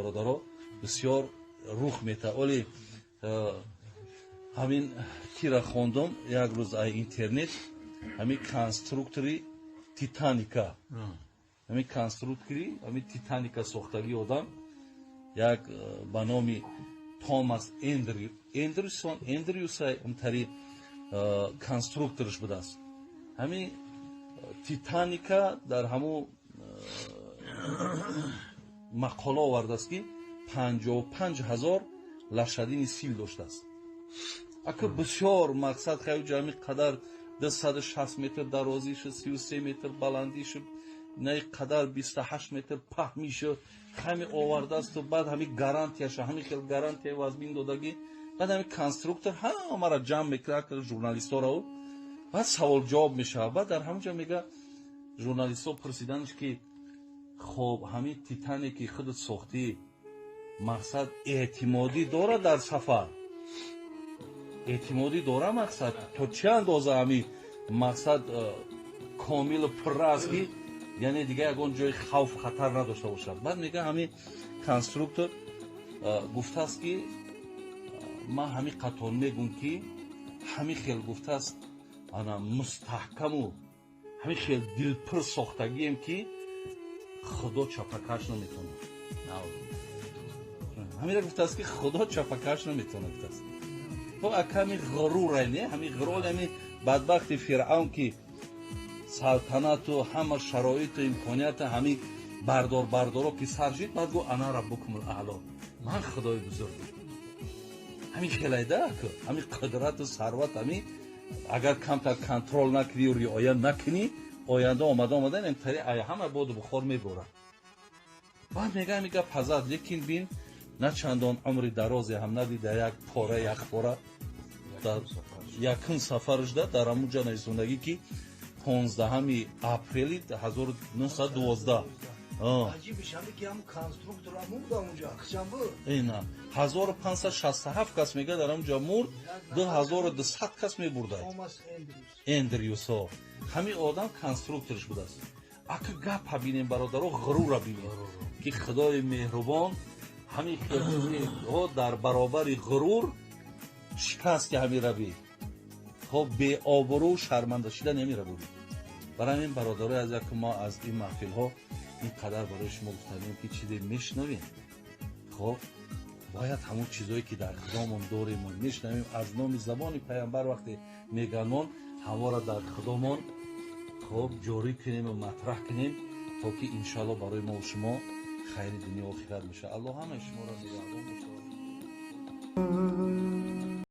Бародаро, бисёр рух мета. Оли ҳамин кира хондум як рӯз ай интернет, ҳамин конструктори Титаника, ҳамин конструктори ҳамин Титаника сохтагии одам як ба номи Томас Эндрюсон, Эндрюса, ҳамтари конструкторш будааст. Ҳамин Титаника дар ҳамун мақола овардааст, ки 55 000 лошадиный сил доштааст. Ака, бисёр мақсад хеле ҳамин қадар 260 метр дарозишу, 33 метр баландишу, на қадар 28 метр паҳмишу ҳами овардаасту. Баъд ҳами гарантияша, ҳами хел гарантия вазмин додагӣ. Баъд ҳами конструктор ҳамаро ҷамъ мекунад, журналистҳоро, баъд савол ҷавоб мешавад. Баъд дар ҳамон ҷо мега, журналистҳо пурсиданш, ки хоб, ҳамин Титаники худат сохтӣ, мақсад, эътимодӣ дорад дар сафар, эътимодӣ дора, мақсад, то чӣ андоза ҳами мақсад комилу пурра аст, ки яъне дигар ягон ҷои хавф, хатар надошта бошад? Баъд мега, ҳамин конструктор гуфтааст, ки ман ҳамин қатор мегӯм, ки ҳамин хел гуфтааст, ана мустаҳкаму ҳамин хел дилпур сохтагием, ки Худо чапакаш наметавонад. Ҳамина гуфтааст, ки Худо чапакаш наметавонад, гуфтааст. Хоб, ака, ҳамин ғурура не, ҳамин ғурур, ҳамин бадбахти Фиръавн, ки салтанату ҳама шароиту имконията ҳамин бардор бардоро ки сар шид, баъд гу: "Ана раббукумул аъло", ман худои бузург. Ҳамин хелайда, ҳамин қудрату сарват, ҳамин агар камтар контроль накунӣ, риоя накунӣ, оянда омада омада тари ҳама боду бухор меборад. Баъд мега, ҳамин гап ҳазат, лекин бин, на чандон умри дарозе ҳам надида, як пора, як пора дар якум сафарашда дар ҳамун ҷа нависондагӣ, ки 15 апрели 1912. Аҷибиш ҳаме, ки ҳамун конструктор ҳамун буда, онҷо хичам буд. Ина 1567 кас, мега, дар ҳамун ҷа мурд, 2200 кас мебурдад. Томас Эндрюс. Эндрюсо, ҳамин одам конструкторш будааст. Ака, гапа бинем, бародаро, ғурура бинем, ки Худои меҳрубон ҳамин хелҳо дар баробари ғурур шикасти ҳамира би, хоб, беобрӯ, шарманда шидан ҳамира буд. Барои ҳамин, бародарои аз як, мо аз ин маҳфилҳо ин қадар барои шумо гуфтанем, ки чизе мешунавем, хоб, бояд ҳамон чизое, ки дар худомон дорему мешунавем аз номи забони пайғамбар, вақте меганон, ҳаморо дар худомон, хоб, ҷорӣ кунему матраҳ кунем, то ки иншоалло барои мо шумо хайри дунё охират мешавад. Аллоҳ ҳамаи шуморо нигаҳбон бошад.